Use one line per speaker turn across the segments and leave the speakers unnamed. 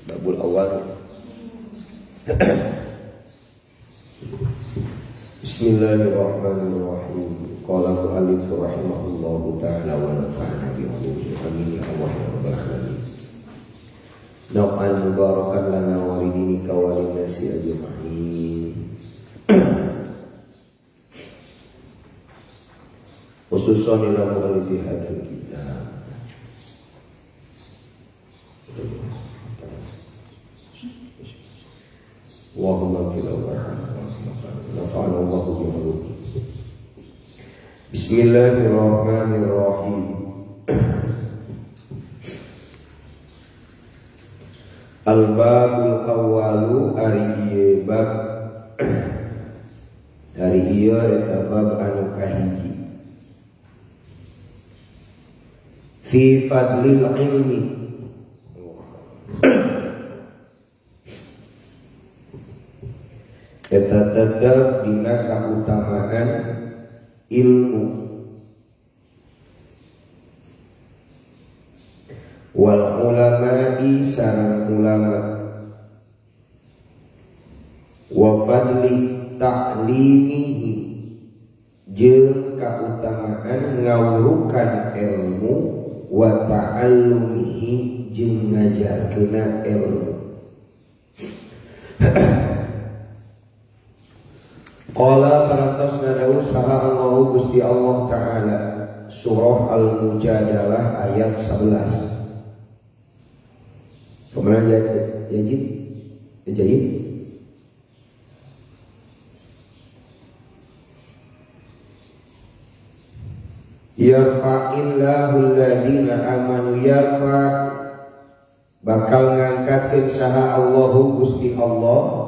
Babul awal. Bismillahirrahmanirrahim. Qala mu'allif rahimahullahu ta'ala wa nafa'ana bi 'ulumihi. Amin ya Allah ya rabbal alamin. Naf'an mubarakan lana wa lidinika wa linnasi ajma'in. Khususan ila mu'allifi hadzal kitab. Allahumma qil warhamna nafa'ana Allahu bi 'ulumihi. Bismillahirrahmanirrahim. Al-babul awwalu ari ieu bab ari ieu eta bab anu kahiji fi fadlil ilmi eta tetep dina kautamaan ilmu wal ulama'i sareng ulama wa fadli ta'limihi jeung kautamaan ngawurukan ilmu wa ta'allumihi jeung ngajarkeuna ilmu. Qala parantos nadawu saha Allahu Gusti Allah Ta'ala surah Al-Mujadalah ayat 11. Kemana Yajid? Yajid? Yarfa'illahu alladhina amanu yarfa bakal ngangkatkeun saha Allahu Gusti Allah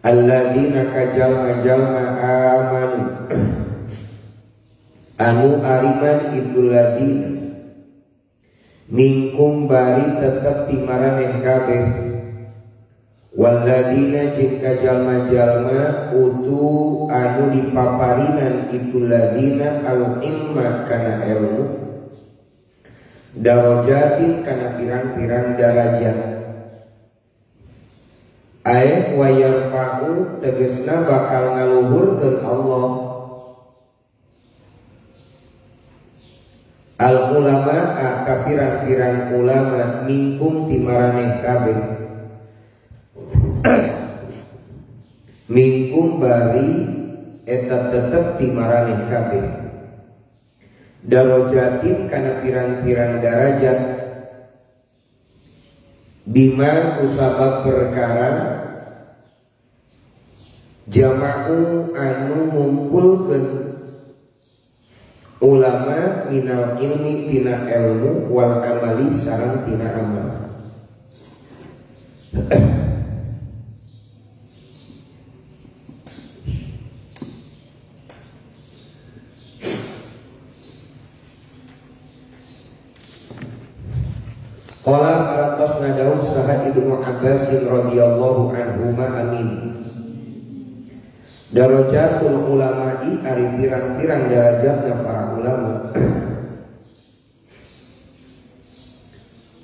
alladzina kajalma-jalma amanu anu ariman itu ladina mingkum bari tetep timaraneh kabeh walladina jeung kajalma-jalma utu anu dipaparinan itu ladina al ilma kana ilmu darajatin kana pirang-pirang darajat ae wa yarfa'u tegasna bakal ngaluhurkeun Allah al ulama ka pirang-pirang ulama mingkum timaraneh kabeh mingkum bari eta tetep timaraneh kabeh darajatin kana pirang-pirang darajat bima usabab perkara jama'u anu ngumpulkeun ulama minal ilmi tina ilmu wal amali sareng tina amal. Qala parantos nadawu saha Ibnu Abbas radhiyallahu anhuma amin. Darajatul ulama'i ari pirang-pirang darajatna para ulama.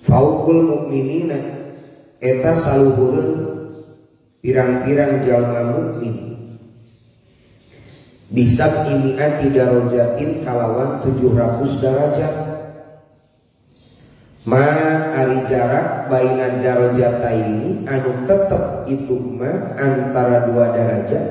Fauqul mukminina eta saluhureun pirang-pirang jalma mukmin. Bisab imiati darajatin kalawan 700 darajat. Ma ari jarak baina darajataini anu tetep itu ma antara dua darajat.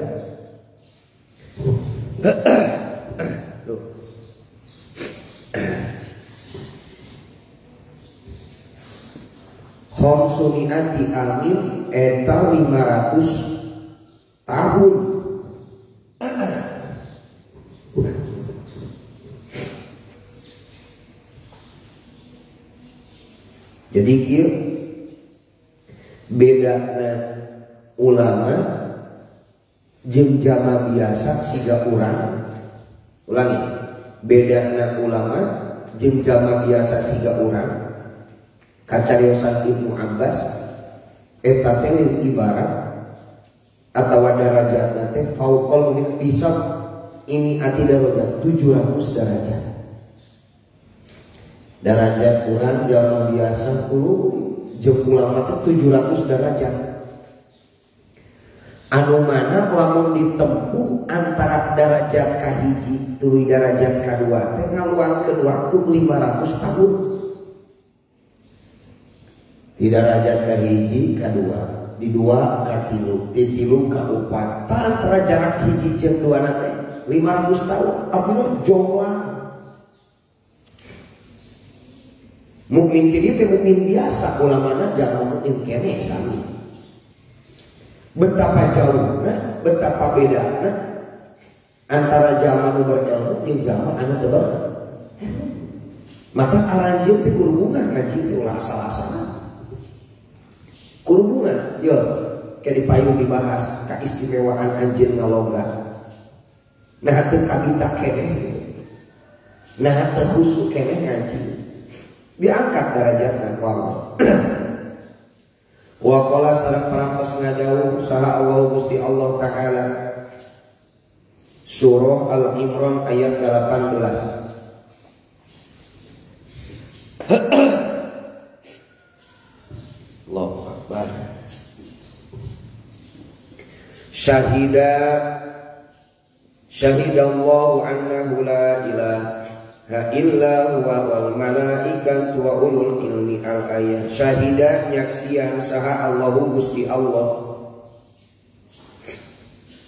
Khamsumi'ati amin eta 500 tahun. Jadi kieu bedana ulama jeung jama biasa siga urang. Ulangi, bedana ulama jeung jama biasa siga urang. Kacariosan Ibnu Abbas eta teh ibarat atawa darajatna teh fauqal bisa ini ati darajat 700 derajat. Derajat urang jalma biasa kudu jeung ulama teh 700 derajat. Anu mana lamun ditempuh antara derajat kahiji tuluy derajat kadua teh ngaluangkeun waktu 500 tahun. Di derajat kahiji kadua, di dua katilu, di tilu kaopat. Tah antara jarak hiji jeung dua teh 500 tahun, artinya jauh. Mukmin kini teh mukmin biasa, ulamana jangan mukmin kene sami. Betapa jauhna, betapa bedana antara zaman nu berilmu jeung zaman anu teu berilmu. Maka aranjeun teh kudu bunga ngaji teh ulah asal-asalan. Kudu bunga, yo, ke dipayung dibahas kaistimewaan anjeun ngalongga. Nah teu kabita keneh gitu. Nah teu khusyuk keneh ngaji. Diangkat derajatna ku Allah. Wa qala sareng parantos ngadawuh saha Allah Gusti Allah Ta'ala. Surah Al-Imran ayat 18. Allahu Akbar. Syahidallahu annahu la ilaha illa huwa wal malaikatu wa ulul ilmi al ayat. Syahida nyaksian saha Allahu Gusti Allah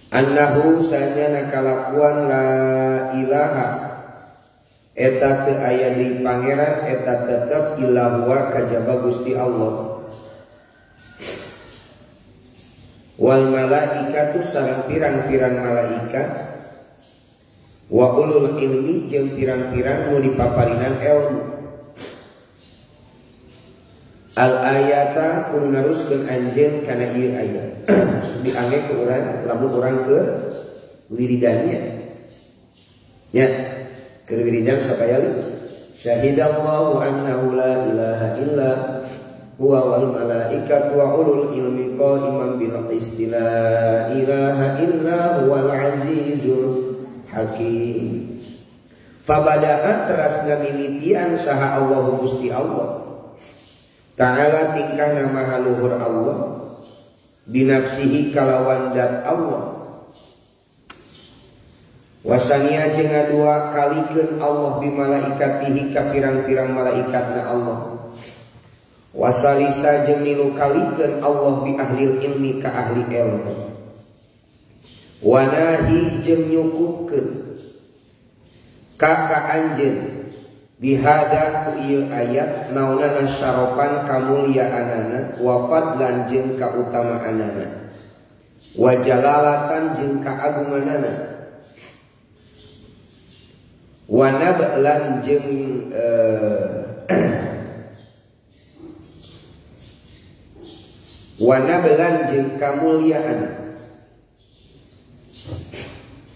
annahu sanyana kalakuan la ilaha eta teu aya di pangeran eta tetep illa huwa kajaba Gusti Allah wal malaikatu sareng pirang-pirang malaikat wa ulul ilmi jeung pirang-pirang nu dipaparinan ilmu. Al ayata kudu naruskeun anjeun kana ieu ayat. Diangge ku urang lamun urang keur wiridannya. Nya, keur wiridan sakayali syahidallahu annahu la ilaha illa huwa wal malaikatu wa ulul ilmi qaiman bil qisti la ilaha illa huwal azizul hakim. Fabada'a teras ngamimitian saha Allah Gusti Allah Ta'ala tingkahna maha luhur Allah binafsihi kalawan dat Allah wasania jeung ngadua kalikeun Allah bimalaikatihi ka pirang-pirang malaikatna Allah wasalisa jeung nilu kalikeun Allah bi ahlil ilmi ka ahli ilmu wanahi jeung nyukupkeun ka anjeun bihada ku ieu ayat naonana syarofan kamuliaanana wa fadlan jeung kautamaanana wa jalalatan jeung kaagunganana wa nablan jeung wa nablan jeung kamuliaanana.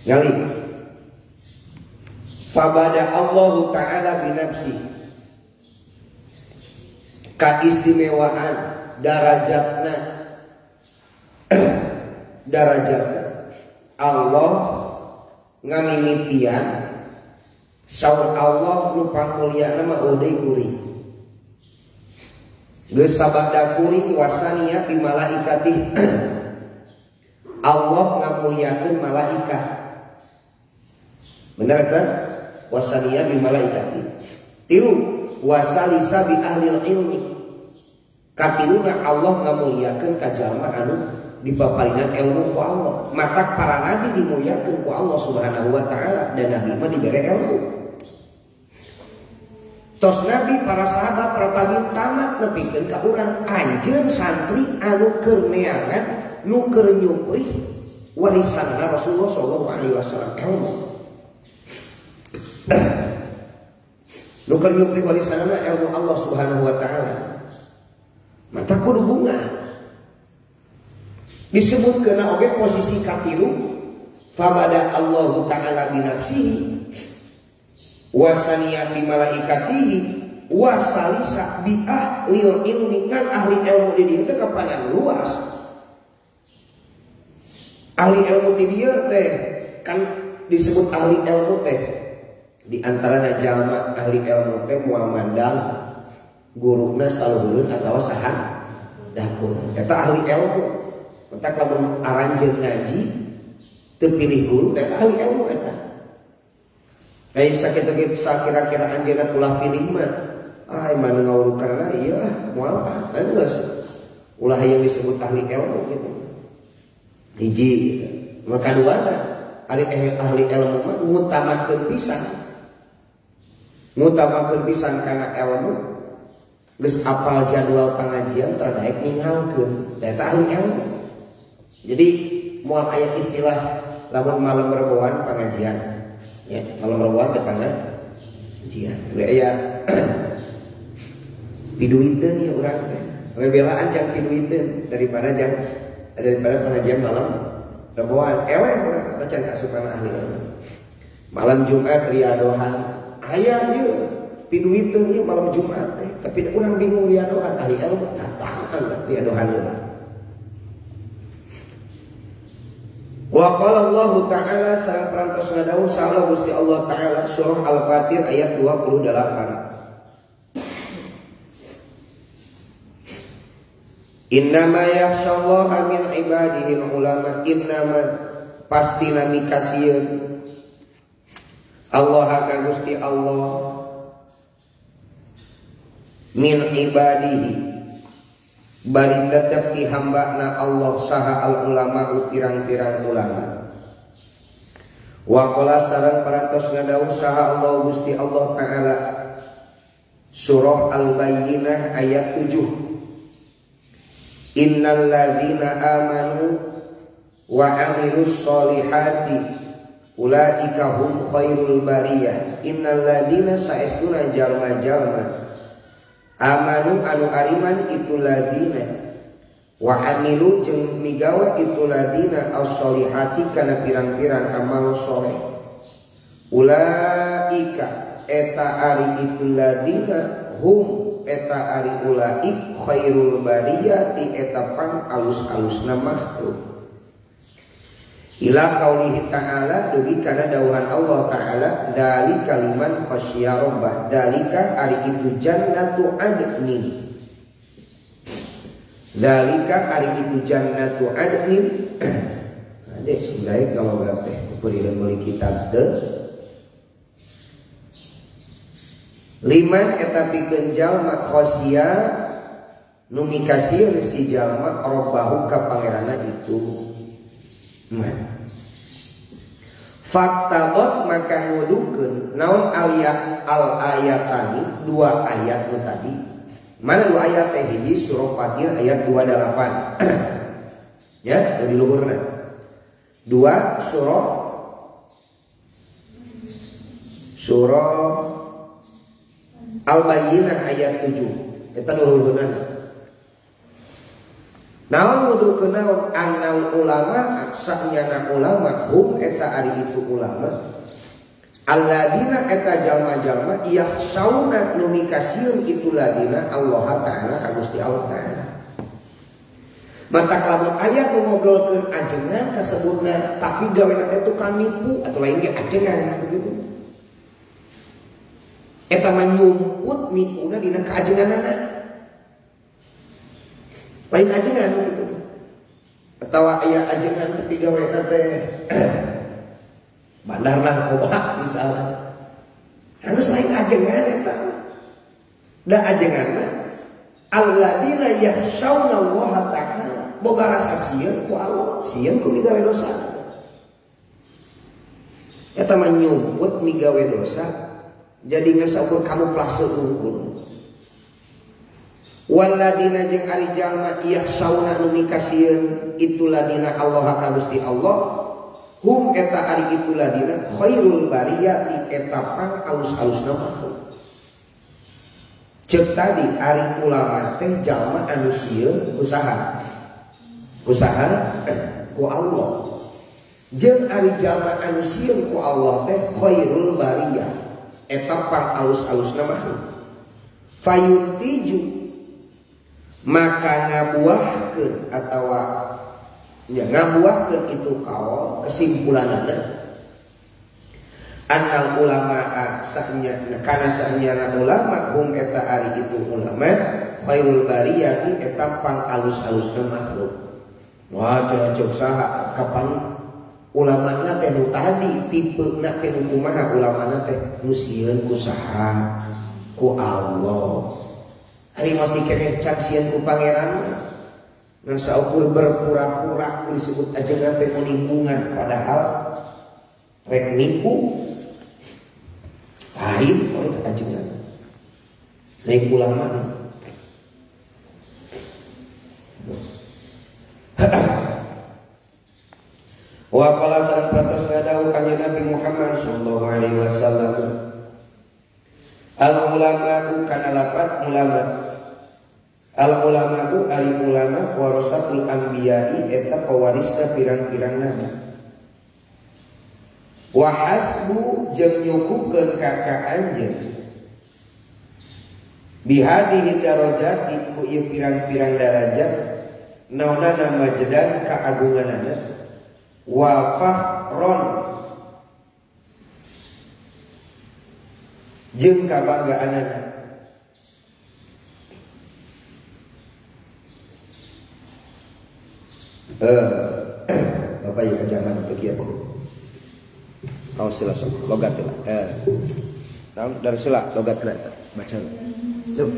Ngali fabada Allahu ta'ala binafsi kaistimewaan darajatna darajatna Allah ngamimitian saur Allah nu pamulyana mah eueuh kuring geus sabada kuring wasania bi malaikati Allah ngamuliakeun malaikat. Bener kan? Wasania bi malaikati. Tilu wasalisa bi ahlil ilmi. Katiluna Allah ngamuliakeun ka jalma anu dipaparinan ilmu ku Allah. Matak para nabi dimuliakeun ku Allah Subhanahu wa taala dan nabi mah dibere ilmu. Tos nabi para sahabat para tabiin tamat nepikeun ka urang anjeun santri anu keur neangan nu keur nyuprih warisanna Rasulullah sallallahu alaihi wasallam ilmu. Nu keur nyuprih warisanna ilmu Allah Subhanahu wa taala. Mata kudu bunga. Disebutkeun oge posisi katilu fabada Allahu ta'ala binafsihi wasaniya bi malaikatihi wasalisa bi ahlil ilmi. Kan ahli ilmu di dieu teh kapanan luas. Ahli ilmu di dieu teh kan disebut ahli ilmu teh Di antara jalma ahli ilmu teh moal mandang guruna saluhureun atawa saha dapur. Eta ahli ilmu. Entak lamun aranjeun ngaji teu pilih guru eta ahli ilmu eta. Ai sakitu-kitu sakira-kira anjeunna ulah pilih mah. Ah mana ngawurukanna ieu ah moal ah geus. Ulah yang disebut ahli ilmu gitu. Hiji gitu. Maka duana ahli ilmu mah ngutamakeun pisan. Ngutamakeun pisan kana ilmu. Geus apal jadwal pengajian terdaek ninggalkeun. Eta ahli ilmu. Jadi moal aya istilah lamun malam reboan pengajian. Ya, malam reboan teh pengajian. Teu aya piduiteun ya urang teh. Rebelaan jang piduiteun daripada pengajian malam reboan. Eleh urang eta can asupan ahli ilmu. Malam Jumat riadohan. Aya ieu piduiteun ieu malam Jumat teh, tapi urang bingung riadohan ahli ilmu datang riadohan heula. Wa qala Allah Ta'ala sareng parantos ngadawuh saha Gusti Allah Ta'ala surah Al-Fatir ayat 28. Innama yakhsyallaha min ibadihil ulama. Innama pasti nami kasieun Allah ka Gusti Allah min ibadihi bari tetep di hambana Allah saha al ulama pirang-pirang ulama. Wa qala sareng parantos ngadawuh saha Allah Gusti Allah Ta'ala surah Al-Bayyinah ayat 7. Innal ladzina amanu wa amilus solihati ulaika hum khairul bariyah. Innal ladzina saestuna jalma-jalma amanu anu ariman itu ladina wa amilu jeung migawe itu ladina as-solihati kana pirang-pirang amal soleh. Ulaika eta ari itu ladina hum eta ari ulaik khairul bariyati eta pang alus-alusna makhluk. Ila qaulihi ta'ala dugi kana dawuhan Allah Ta'ala dalika liman khasyiya rabbah. Dalika ari itu jannatu adnin. Dalika ari itu jannatu adnin. Adek sundai kalau teh kupuriheun meuli kitab teu. Liman eta pikeun jalma khasyiya nu mikasieun si jalma rabbahu ka pangeranna itu man. Faktabot maka ngudukeun naon aliyah al ayatani dua ayat nu tadi. Mana dua ayat teh? Hiji surah Fatir ayat 28. Ya, nu di luhurna. Dua surah Al-Bayyinah ayat 7. Eta nu luhurna. Naon ngudukeun naon annal ulama saknyana ulama hum eta ari itu ulama alladzina eta jalma-jalma yakhshauna nu mikasieun itu ladina Allah Ta'ala ka Gusti Allah Ta'ala. Matak lamun aya nu ngobrolkeun ajengan kasebutna tapi gawena teh tukang nipu atau lain ge ajengan begitu. Eta mah nyumput nipuna dina kaajenganana. Lain ajengan gitu. Atau aya ajengan tapi gawena teh bandar narkoba misalnya. Harus lain ajengan eta. Da ajengan mah alladzina yakhshawna Allah Ta'ala. Boga rasa sieun ku Allah, sieun ku migawe dosa. Eta mah nyumput migawe dosa jadi ngan saukur kamuflase unggul. Waladina jeung ari jalma yakhshawna nu mikasieun itu ladina Allah ka Gusti Allah hum eta ari itu ladina khairul bariyati eta pang alus-alusna makhluk. Ceuk tadi ari ulama teh jalma anu sieun usaha ku Allah. Jeung ari jalma anu sieun ku Allah teh khairul bariyah eta pang alus-alusna makhluk. Fayuntiju maka ngabuahkeun atawa ya ngabuahkeun itu kaol kesimpulanana Annal ulama sahnya kana sahnyana ulama hum eta ari itu ulama khairul bariyati eta pang alus-alusna makhluk. Wah cocok saha kapan ulamana teh nu tadi tipena teh nu kumaha ulamana teh nu sieun ku saha ku Allah. Ari masih keneh can sieun ku pangeran ngan saukur berpura-pura ku disebut ajengan teh muni bunga padahal rek nipu. Lain oh itu ajengan naik ulama. Wa qala sareng pratos ngadawuh kanjeng Nabi Muhammad sallallahu alaihi wasallam al ulama kana lapat ulama al ulama ku ari ulama warasatul anbiya'i eta pewarisna pirang-pirang nabi. Wa hasbu jeung nyukupkeun ka ka anjeun bihadihi darajati ku ieu pirang-pirang darajat naonana majdan kaagunganana wa fakhron jeung kabanggaanana. Bapak ieu ka zaman teu kieu. Tahu sila sok logat lah. Naon dari sila logat lah eta baca. Tuh.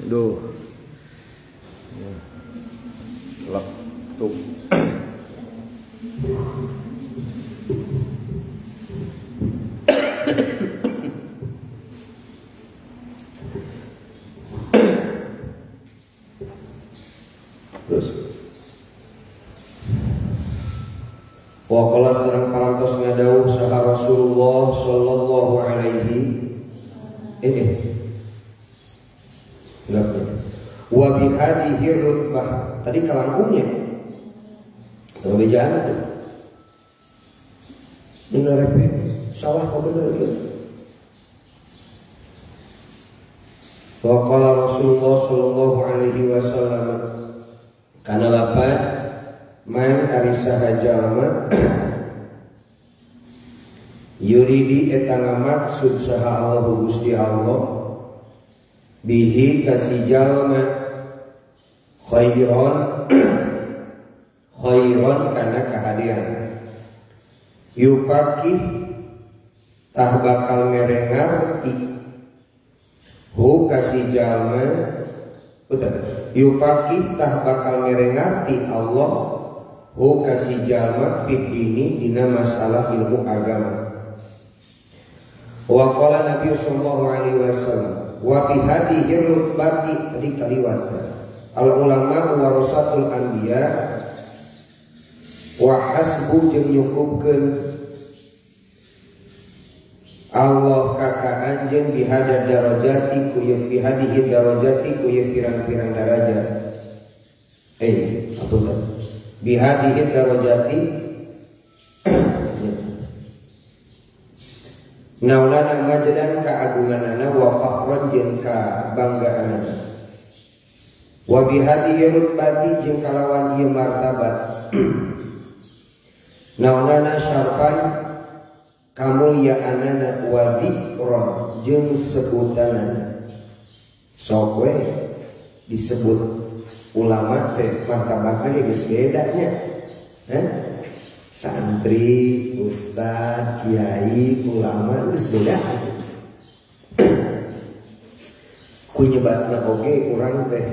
Duh. Letuk. Terus. Wa qala sareng parantos ngadawuh saha Rasulullah sallallahu alaihi ini. Wa bihadihi rutbah. Tadi kalangkungnya. Teu bejaan teh. Bener repe. Salah kok bener ieu. Wa qala Rasulullah sallallahu alaihi wasallam kana lapan man ari saha jalma yuridi eta ngamaksud saha Allah Gusti Allah bihi kasih jalma khairon khairon kana kahadean yufaqih tah bakal mere ngarti hu kasih jalma betul yufaqih tah bakal mere ngarti Allah hu kasih jalma fid dini dina masalah ilmu agama. Wa qala Nabi sallallahu alaihi wasallam wa bihadihi rutbati tadi kaliwat al ulama warasatul anbiya wa hasbu jeung nyukupkeun Allah ka ka anjeun bihada darajati ku ieu bihadihi darajati ku ieu pirang-pirang darajat. Apunten. Bihadihi darajati naulana majdan kaagunganana wa fakhran jeung kabanggaanana. Wa bihadihi rutbati jeung kalawan ieu martabat. Naulana syarfan kamulyaanana wa dzikron jeung sebutanana. Sok we disebut ulama teh martabatna geus beda nya. Santri, ustad, kiai, ulama geus beda. Ku nyebatna oge urang teh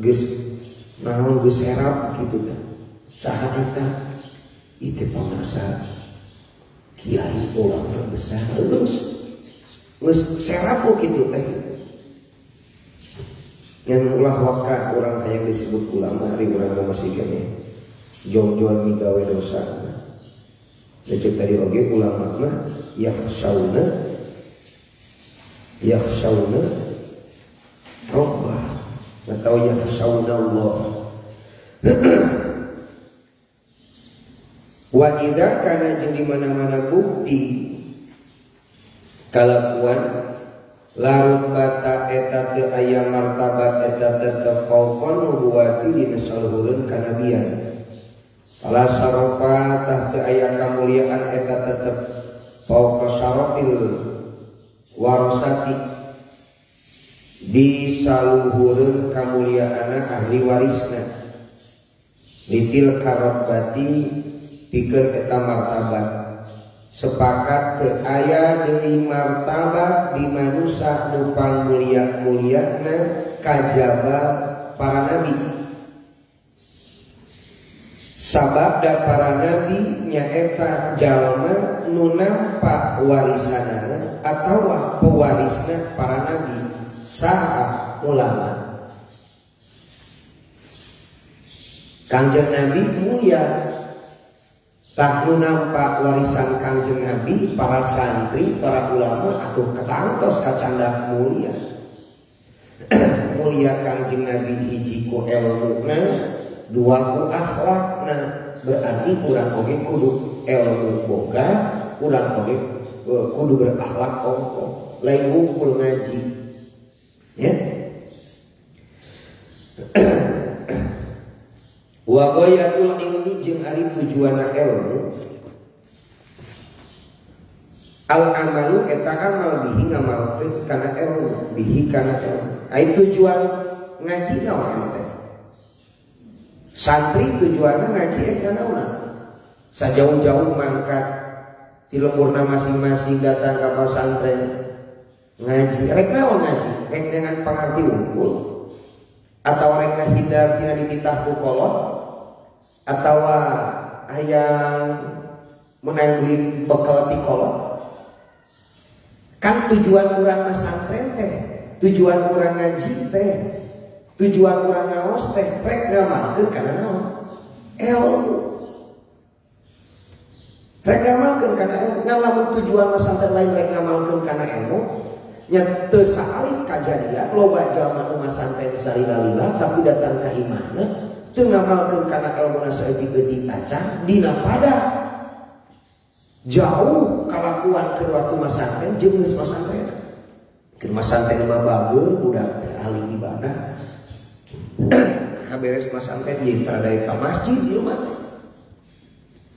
geus naon geus serap kitu teh. Saha eta? Itu pangasa kiai ulama besar geus serap kitu teh. Yang ulah waka urang hayang disebut ulama ari urang masih keneh jongjon migawe dosa. Lecek tadi oge ulama mah yakhshauna Rabbah atau yakhshauna Allah. Wa idza kana jeung di mana-mana bukti kalakuan larut bata eta teu aya martabat eta tetep fauqan nubuwati dina saluhureun kanabian. Fala sarofa tah teu aya kamuliaan eta tetep fauqa syarafil warasati di saluhureun kamuliaanna ahli warisna. Litil karotbati pikeun eta martabat. Sepakat teu aya deui martabat di manusa nu pangmulia-muliana kajaba para nabi. Sabab da para nabi nyaeta jalma nu nampak warisanana atawa pewarisna para nabi saha ulama. Kangjeng Nabi mulia. Tah nu nampak warisan Kangjeng Nabi, para santri, para ulama atuh ketantos kacandak mulia. Mulia Kangjeng Nabi hiji ku elmuna, dua ku akhlakna. Berarti urang oge kudu elmu boga, urang oge kudu berakhlak ongkoh, lain wungkul ngaji. Ya. Wa ghayatul ilmi jeung ari tujuanna ilmu al amalu eta amal bihi ngamalkeun kana ilmu, bihi kana ilmu. Ai tujuan ngaji naon teh? Santri tujuanna ngaji eta naon? Sajauh-jauh mangkat ti lemburna masing-masing datang ka pasantren ngaji. Rek naon ngaji? Rek dengan pangarti wungkul atau rek ngahindar tina dititah ku kolot atawa hayang menang duit bekal ti kolot. Kan tujuan urang masantren teh, tujuan urang ngaji teh, tujuan urang ngaos teh rek ngamalkeun kana naon? Ilmu. Rek ngamalkeun kana ilmu. Ngan lamun tujuan masantren lain rek ngamalkeun kana ilmu, nya teu saalit kajadian loba jalma nu masantren salila-lila tapi datang ka imahna teu ngamalkeun kana ilmuna saeutik-eutik acan dina pada jauh kalakuan keur waktu masantren jeung geus masantren. Keur masantren mah bager budak teh ahli ibadah. Beres masantren jeung tara ka masjid ieu mah.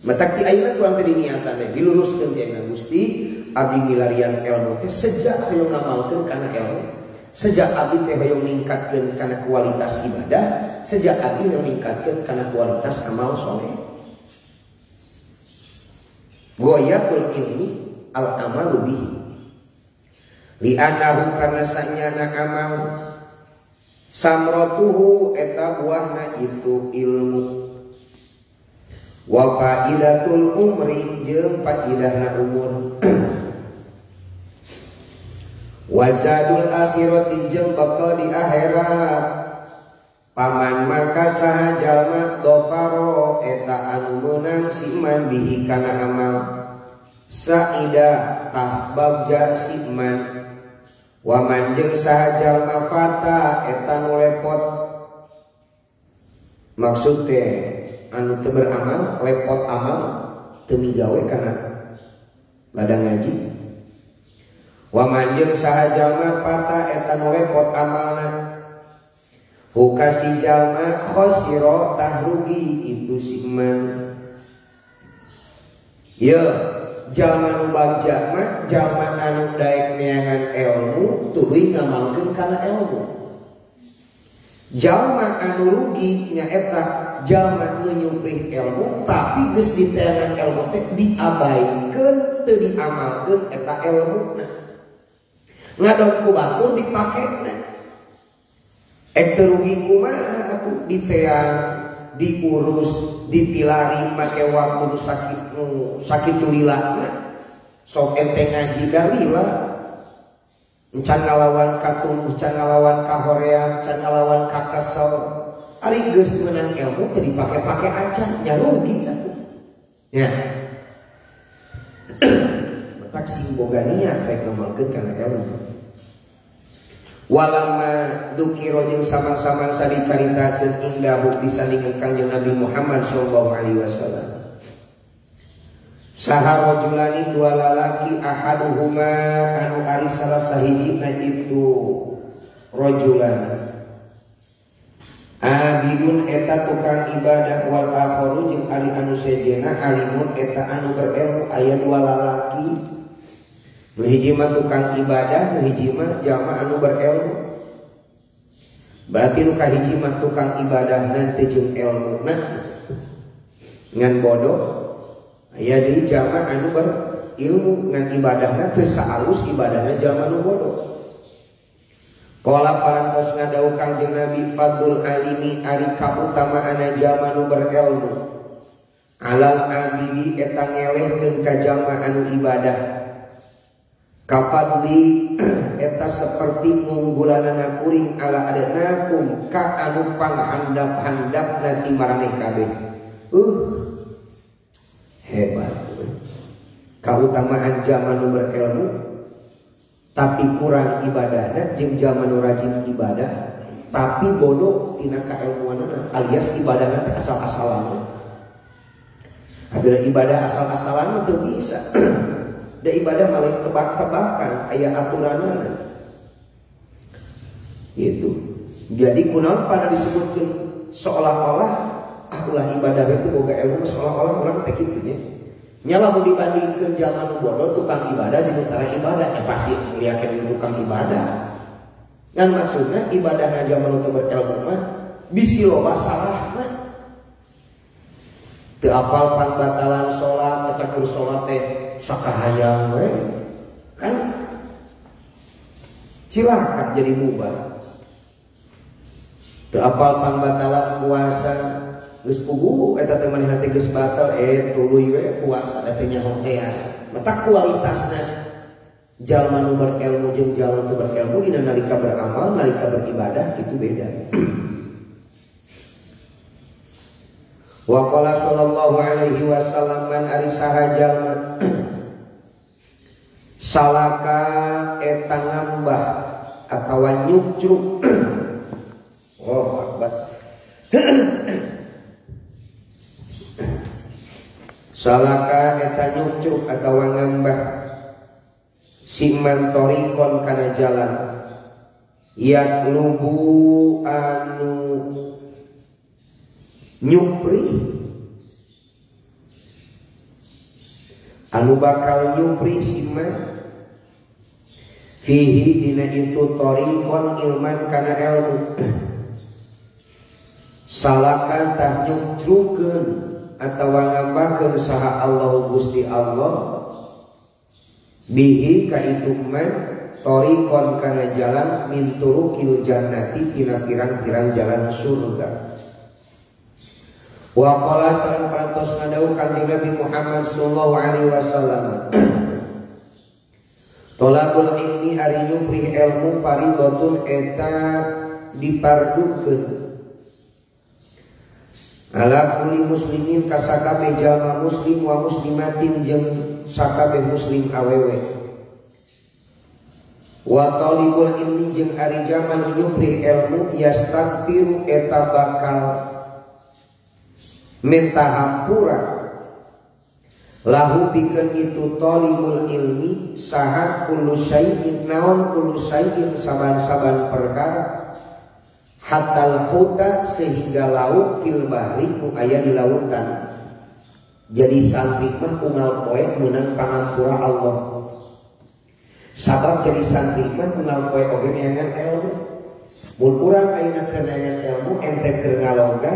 Matak ti ayeuna kurang teh diniatan teh diluruskeun ti Gusti abdi milarian ilmu teh sejak hoyong ngamalkeun kana ilmu, sejak abdi teh hoyong ningkatkeun kana kualitas ibadah, sejak abdi hoyong ningkatkeun kana kualitas amal soleh. Ghayatul ilmi al amalu bihi. Li'annahu karena sanyana amal samratuhu eta buahna itu ilmu. Wa faidatul umri jeung faidahna umur. Wa zadul akhirati jeung bekal di akhirat. Paman maka saha jalma doparo eta anu meunang siman bihi kana amal. Saida tah bagja si man wa man jeung saha jalma fata eta nu lepot. Maksud teh anu teu beramal, lepot amal teu migawe kana ladang ngaji. Wa man jeung saha jalma fata eta nu lepot amalna huka si jalma khosiro tah rugi itu si man. Ye jalma nu bagja mah jalma anu daek neangan ilmu tuluy ngamalkeun kana ilmu. Jalma anu rugi nyaeta jalma nu nyuprih ilmu tapi geus diteangan ilmu teh diabaikeun teu diamalkeun eta ilmuna. Ngadon ku batur dipakena. Ek teu rugi kumaha atuh diteang, diurus, dipilari make waktu nu sakit nu sakitu lilana. Sok ente ngaji dalila. Can ngalawan katuluh, can ngalawan kahoream, can ngalawan kakesel. Ari geus meunang ilmu teu dipake-pake acan, nya rugi atuh. Nya. Matak sing boga niat rek ngamalkeun kana ilmu. Walama dzukira jeung samang-samang sadicaritakeun indahu disandingan Kanjeng Nabi Muhammad sallallahu alaihi wasallam. Saha rajulani dua lalaki ahaduhuma anu ari salah sahijina itu rajulan abidun eta tukang ibadah wal akharu jeung ari anu sejena alimun eta anu berilmu. Aya dua lalaki, nu hiji mah tukang ibadah, nu hiji mah jalma anu berilmu. Berarti nu kahiji mah tukang ibadah nanti jeung elmuna ngan bodoh. Aya deui jalma anu berilmu ngan ibadahna teu saalus ibadahna jalma nu bodoh. Qala parantos ngadawuh Kangjeng Nabi fadlul alimi ari kautamaanna jalma nu berilmu alal abidi eta ngelehkeun ka jalma anu ibadah. Kafadli eta seperti ngunggulanana kuring ala adnakum ka anu panghandap-handapna ti maraneh kabeh. Hebat. Kautamaan jalma nu berilmu tapi kurang ibadahna jeung jalma nu rajin ibadah tapi bodoh tina kailmuanana alias ibadahna teh asal-asalan. Agar ibadah asal-asalan mah teu bisa. Da ibadah malah tebak-tebakan aya aturanana. Gitu. Jadi kunaon pada disebutkeun seolah-olah ah ulah ibadah itu boga ilmu seolah-olah orang teh kitu nya. Nya lamun dibandingkeun jalma nu bodoh tukang ibadah jeung tara ibadah ya pasti muliakeun tukang ibadah. Ngan maksudna ibadahna jalma nu teu berilmu mah bisi loba salahna. Teu apal pangbatalan salat eta keur salat teh sakahayang we. Kan cilaka jadi mubah. Teu apal pangbatalan puasa geus puguh eta teh manehna teh geus batal tuluy we puasa eta nyaho teh. Mata kualitasna jalma nu berilmu jeung jalma nu berilmu dina nalika beramal, nalika beribadah itu beda. Wa qala sallallahu alaihi wasallam man ari saha jalma salaka eta ngambah atawa nyukcruk. Oh akbar. Salaka eta nyukcruk atawa ngambah siman torikon kana jalan yatlubu anu nyupri anu bakal nyupri siman fihi dina itu torikon ilman kana ilmu. Salaka tah nyukcrukeun atawa ngambahkeun saha Allah Gusti Allah bihi ka itu man torikon kana jalan min turukil jannati tina pirang-pirang jalan surga. Wa qala sareng parantos ngadawuh Kanjeng Nabi Muhammad sallallahu alaihi wasallam tolabul ilmi ari nyuprih ilmu faridatun eta dipardukeun ala kulli muslimin kasakabeh jalma muslim wa muslimatin jeung jeung sakabeh muslim awewe. Wa talibul ilmi jeung ari jalma nu nyuprih ilmu yastaghfiru eta bakal minta hampura lahu pikeun itu talibul ilmi saha kullu syai'in naon kullu syai'in saban-saban perkara hatal huta sehingga laut fil bahri nu aya di lautan. Jadi santri mah unggal poe meunang pangampura Allah. Sabab jadi santri mah unggal poe oge neangan ilmu. Mun urang ayeuna keur neangan ilmu ente keur ngaloga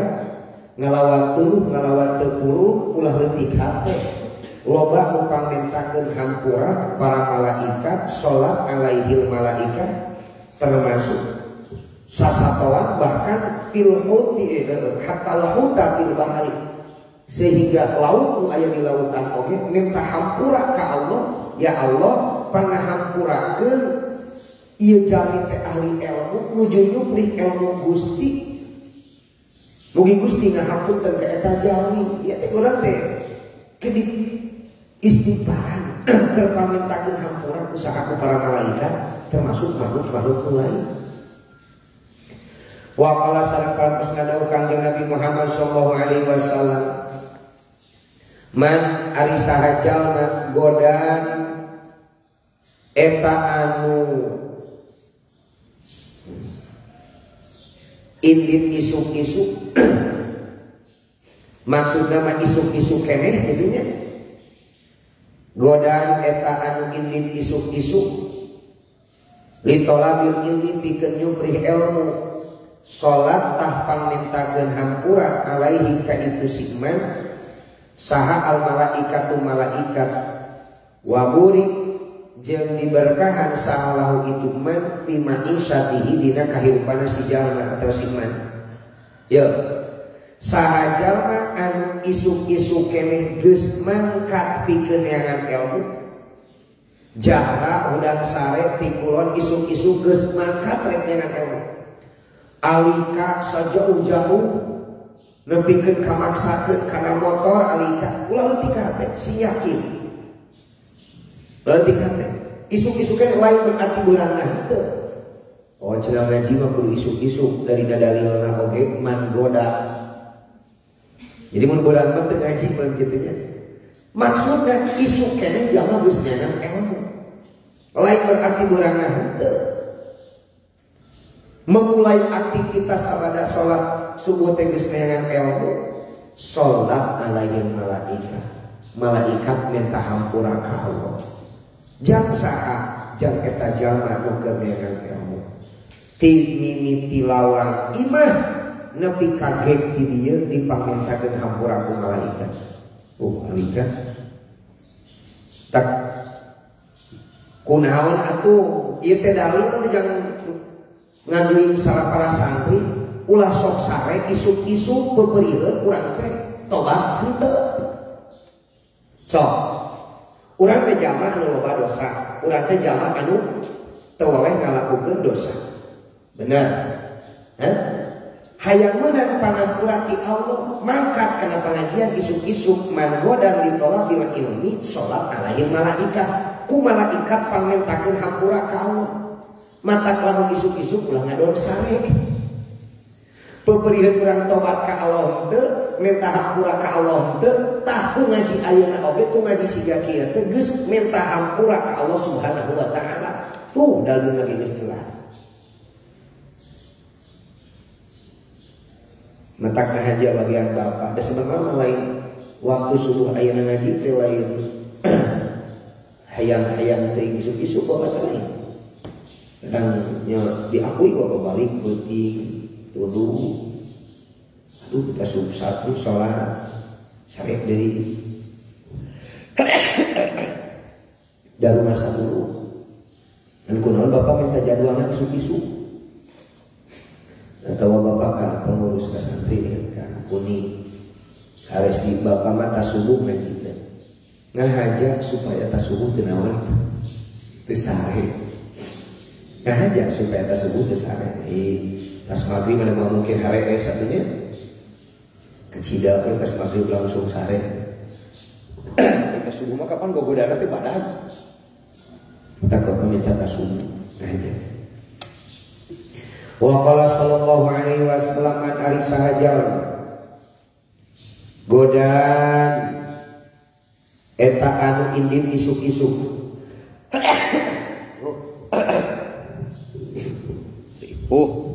ngalawan tuluh ngalawan teu purun ulah leutik hate. Loba nu pangmentakeun hampura para malaikat salat alaihil malaika termasuk sasatoan bahkan fil huti hatta huta fil bahri sehingga laut nu aya di lautan oge minta hampura ka Allah, ya Allah pangahampurakeun ieu jalmi teh ahli ilmu nuju nyuprih ilmu Gusti, mugi Gusti ngahapunten ka eta jalmi. Ieu teh urang teh kedip istighfaran keur pamentakeun hampura ku saha ku para malaikat termasuk makhluk-makhluk lain. Wa qala sareng parantos ngadawuh Kangjeng Nabi Muhammad sallallahu alaihi wasallam, man ari saha jalma godan eta anu indit isuk-isuk maksudna mah isuk-isuk keneh kitu nya, godan eta anu indit isuk-isuk litolabil ilmi pikeun nyuprih ilmu salat tah pangmintakeun hampura alaihi ka itu sikman saha al malaikatu malaikat wa buri jeung diberkahan saha lahu itu man fi ma'isyatihi dina kahirupanna si jalma atau sikman. Yo saha jalma anu isuk-isuk keneh geus mangkat pikeun neangan ilmu jahra hudang sare ti kulon isuk-isuk geus mangkat rek neangan ilmu alika sajauh-jauh nepikeun kamaksakeun kana motor alika ulah leutik hate si yakin leutik hate isuk-isukeun lain berarti beurangna henteu. Oh cenah ngaji mah kudu isuk-isuk dari dadalilna oge man goda. Jadi mun beurang mah teu ngaji mun kitu nya. Maksudna isuk keneh jalma geus nyanang ilmu lain berarti beurangna henteu. Memulai aktivitas sabada sholat subuh teh geus neangan ilmu, sholat alaihi malaikat, malaikat minta hampura ka Allah. Jang saha jang eta jalma nu keur neangan ilmu. Ti mimiti lawang imah nepi ka gek di dieu dipamintakeun hampura ku malaikat. Oh malaikat tak kunaon atuh ieu teh dalil teh jang ngaduin salah para santri ulah sok sare isuk-isuk peperiheun urang teh tobat henteu. Sok urang teh jalma anu loba dosa, urang teh jalma anu teu weleh ngalakukeun dosa. Bener? Hah? Hayang meunang pangampura ti Allah mangkat kana pangajian isuk-isuk manggodan ditolak bil ilmi salat alaihi malaikat ku malaikat pangmentakeun hampura ka Allah. Matak lamun isuk-isuk ulah ngadon sare. Peperiheun urang tobat ka Allah teu, minta hampura ka Allah teu, tah ku ngaji ayeuna oge ku ngaji siga kieu teh geus minta hampura ka Allah Subhanahu wa taala. Tuh dalilna geus jelas. Matak ngahaja bagian bapak, da sebenarnya lain waktu subuh ayeuna ngaji teh lain hayang-hayang teh isuk-isuk bapak teh lain. Kadang diakui kok balik penting tuduh, aduh kita subuh satu sholat sarek deui dari masa dulu. Dan kunaon bapak minta jadwalnya isuk-isuk atau bapak kan pengurus ke santri kan kuni harus di bapak mata subuh ngaji teh ngahaja supaya tas subuh teu naon teu sare. Ngahaja supaya tas subuh teu sare. Tas maghrib ada mungkin hare satunya kecida tas maghrib langsung sare. Tas subuh mah kapan gogodana teh badag. Takut minta subuh aja. Wa qala sallallahu alaihi wasallam an ari sahajal godan eta anu indit isuk-isuk. Oh.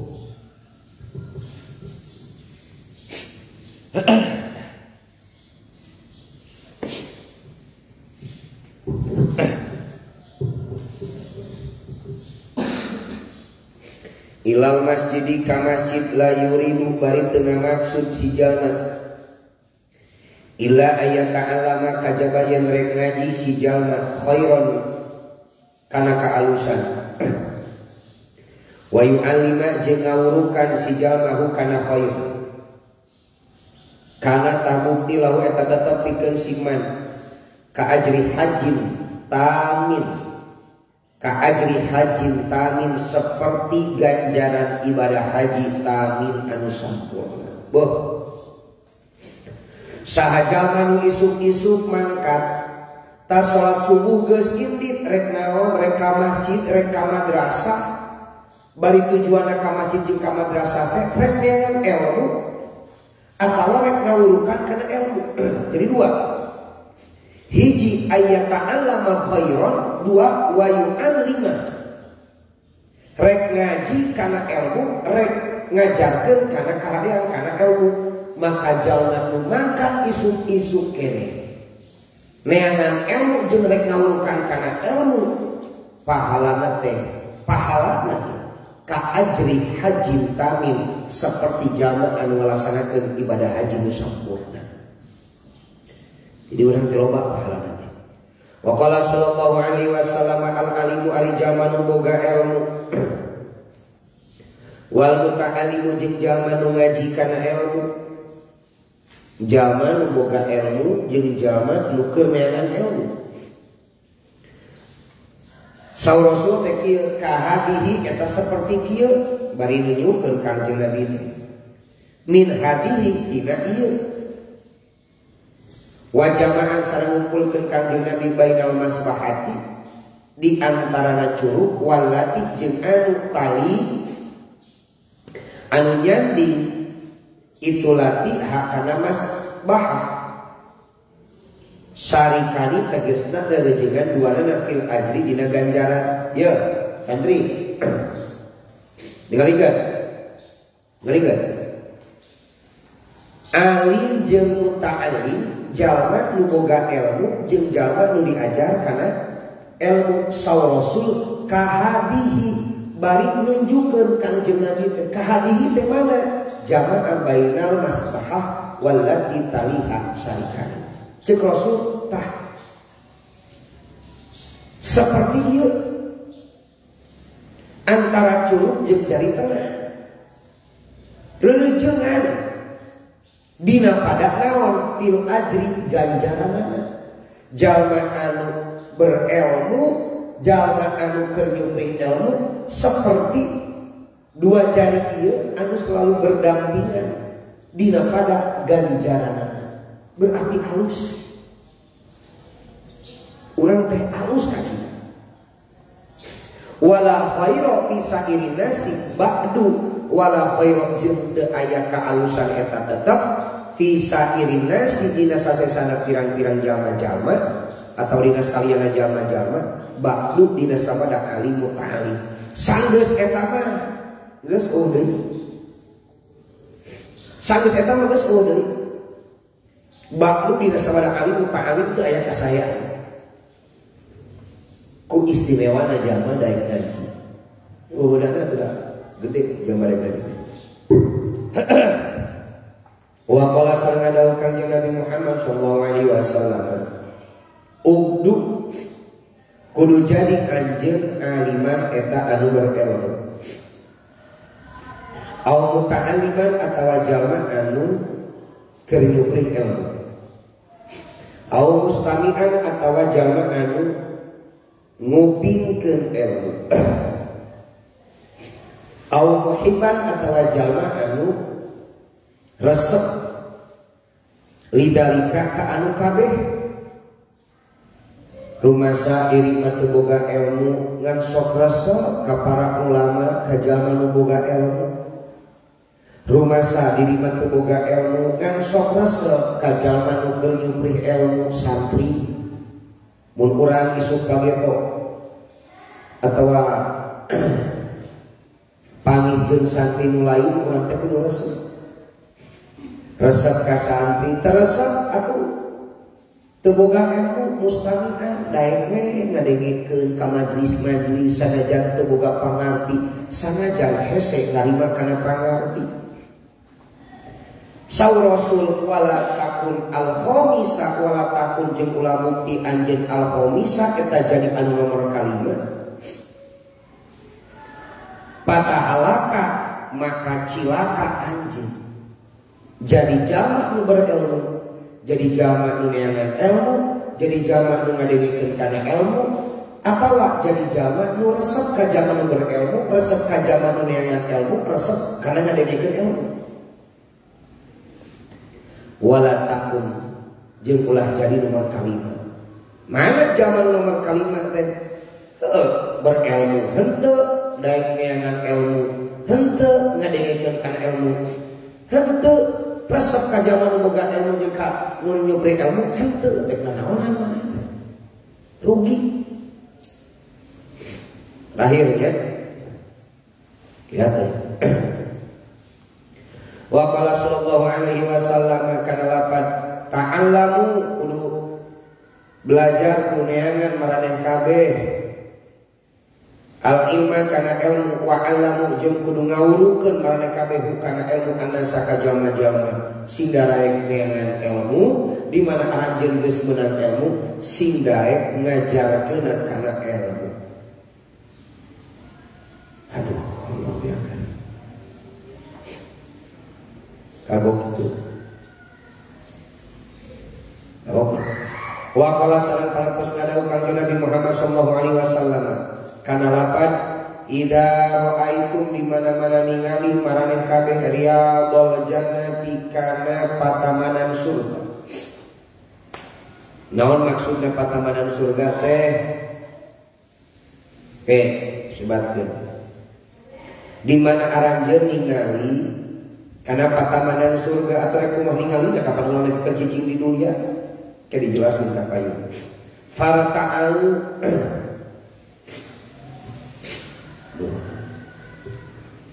Ilal masjidi ka masjid la yuridu bari teu ngamaksud si jalma illa ayata'allama kajaba yen rek ngaji si jalma khairon kana kaalusan wa yu'allima jeung ngawurukan si jalma hu kana khair kana tabukti lahu eta tetep pikeun siman ka ajri hajin tamin ka ajri hajin tamin seperti ganjaran ibadah haji tamin anu sampurna. Boh saha jalma nu isuk-isuk mangkat tas salat subuh geus indit rek naon rek ka masjid rek ka madrasah bari tujuanna ka masjid jeung ka madrasah teh rek neangan ilmu atawa rek ngawurukan kana ilmu. Jadi dua. Hiji ayata'allama khairan, dua wa yu'allima. Rek ngaji kana ilmu, rek ngajarkeun kana kahadean kana ilmu. Maka jalma nu mangkat isuk-isuk kene neangan ilmu jeung rek ngawurukan kana ilmu, pahalana teh pahalana ka ajri hajin tamin seperti jalma anu ngalaksanakeun ibadah haji nu sampurna. Jadi urang teh loba pahalana teh. Wa qala sallallahu alaihi wasallam al alimu ari jalma nu boga ilmu wal muta'allimu jeung jalma nu ngaji kana ilmu. Jalma nu boga ilmu jeung jalma nu keur neangan ilmu. Saur Rasul teh kieu kahadihi eta seperti kieu bari nunjukkeun Kangjeng Nabi teh. Min hadihi tina ieu. Wa jama'an sareng ngumpulkeun Kangjeng Nabi bainal masbahati di antarana curug wallati jeung anu tali anu nyandi itu lati hakana masbahah sarikani tegesna rerejengan duanana fil ajri dina ganjaran. Ya santri ningalikeun ningalikeun alim jeung muta'allim jalma nu boga ilmu jeung jalma nu diajar kana ilmu. Saur Rasul kahadihi bari nunjukkeun Kangjeng Nabi teh kahadihi teh mana jama'a bainal masbahah wallati taliha syarikani. Cek Rasul tah seperti ieu antara curug jeung jari tengah rerejengan dina pada naon fil ajri ganjaranana. Jalma anu berilmu jalma anu keur nyupri ilmu seperti dua jari ieu anu selalu berdampingan dina pada ganjaranana. Berarti halus urang teh halus kaji. Wala khaira fi sa'irin nasi ba'du wala khaira jeung teu aya kaalusan eta tetep fi sa'irin nasi dina sasesana pirang-pirang jalma-jalma atau dina saliyana jalma-jalma ba'du dina sabada alim muta'alim. Sanggeus eta mah geus eueuh deui. Sanggeus eta mah geus eueuh deui. Ba'du dina sabada alim muta'alim teu aya kasayaan. Ku istimewana jalma daek ngaji. Udah gede jalma daek ngaji. Wa qala sareng dawuh Kangjeng Nabi Muhammad sallallahu alaihi wasallam ugdu kudu jadi anjeun aliman eta anu berilmu aw muta'alliman atawa jalma anu keur nyuprih ilmu aw mustami'an atawa jalma anu ngupingkeun ilmu aw muhibban atawa jalma anu resep lidalika ka anu kabeh Rumasa diri mah teu boga ilmu ngan sok resep ka para ulama ka jalma nu boga ilmu. Rumasa diri mah teu boga ilmu ngan sok resep ka jalma nu keur nyuprih ilmu santri. Mun urang isuk kageto atawa panggih jeung santri nu lain urang teh kudu resep. Resep ka santri teresep atuh teu boga ilmu mustami'an daek we ngadengekeun ka majelis-majelis sanajan teu boga pangarti sanajan hese ngarima kana pangarti. Saur Rasul wala takun al-khamisa wala takun jeung ulah bukti anjeun al-khamisa eta jadi anu nomor kalima. Patahalaka maka cilaka anjeun. Jadi jalma nu berilmu, jadi jalma nu neangan ilmu, jadi jalma nu ngadengekeun kana ilmu, atawa jadi jalma nu resep ka jalma nu berilmu, resep ka jalma nu neangan ilmu, resep kana ngadengekeun ilmu. Wala takun jeung ulah jadi nomor kalima. Mana jalma nomor kalima teh? Heuh, berilmu henteu, daek neangan ilmu henteu, ngadengekeun kana ilmu henteu, resep ka jalma nu boga ilmu jeung ka nu nyupri ilmu henteu, teh nanaonan maneh teh. Rugi. Terakhir ya. Lihat ya. Wa qala sallallahu alaihi wasallam kana lapan ta'allamu kudu belajar kuneangan maraneh kabeh al ilma kana ilmu wa 'allamu jeung kudu ngawurukeun maraneh kabeh kana ilmu annasa ka jalma-jalma sing daraek neangan ilmu di mana aranjeun geus meunang ilmu sing daek ngajarkeun kana ilmu. Aduh, Allah biarkan. Kagok itu. Kagok. Wa qala sareng parantos ngadawuh Kangjeng Nabi Muhammad sallallahu alaihi wasallam kana lapan idza raaitum di mana-mana ningali maraneh kabeh riyadhal jannati kana patamanan surga. Naon maksudna patamanan surga teh? Sebatkeun. Di mana aranjeun ningali karena patamanan surga atau rek kumaha ningali da kapan urang keur cicing di dunia ke dijelaskeun ka payun. Farta'u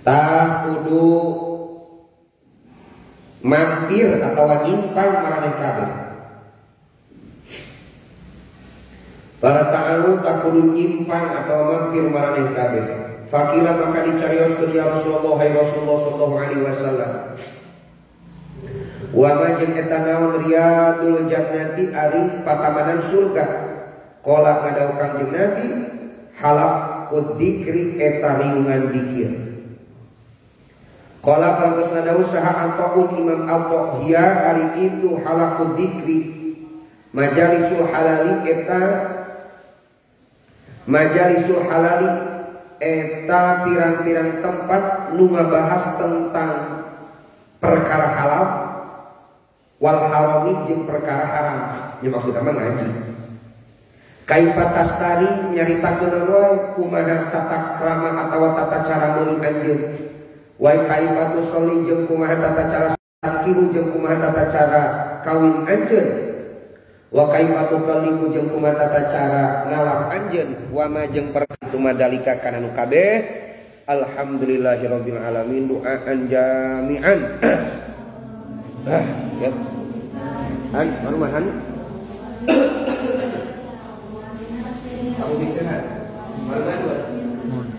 tah kudu mampir atawa nyimpang maraneh kabeh. Farta'u tah kudu nyimpang atawa mampir maraneh kabeh. Fakila maka dicarioskeun ya Rasulullah hai Rasulullah sallallahu alaihi wasallam. Wa ma jeung eta naon riyadul jannati ari patamanan surga. Qala ngadawuh Kangjeng Nabi halaqud dzikri eta riungan dzikir. Qala parantos ngadawuh saha Athaun Imam Atha hiya ari itu halaqud dzikri majalisul halali eta majalisul halali eta pirang-pirang tempat nu ngabahas tentang perkara halal wal harami jeung perkara haram. Nya maksudna mah ngaji. Kaifa tastari nyaritakeun wae kumaha tata krama atawa tata cara meuli anjeun. Wa kaifa tusolli jeung kumaha tata cara sakihu jeung kumaha tata cara kawin anjeun. Wa kaifa tutalliqu jeung kumaha tata cara nalak anjeun wa ma jeung perkara madalika kana nu kabeh. Alhamdulillahirabbil alamin duaan jami'an. Ya. An marumahan. Aku bikin marumahan.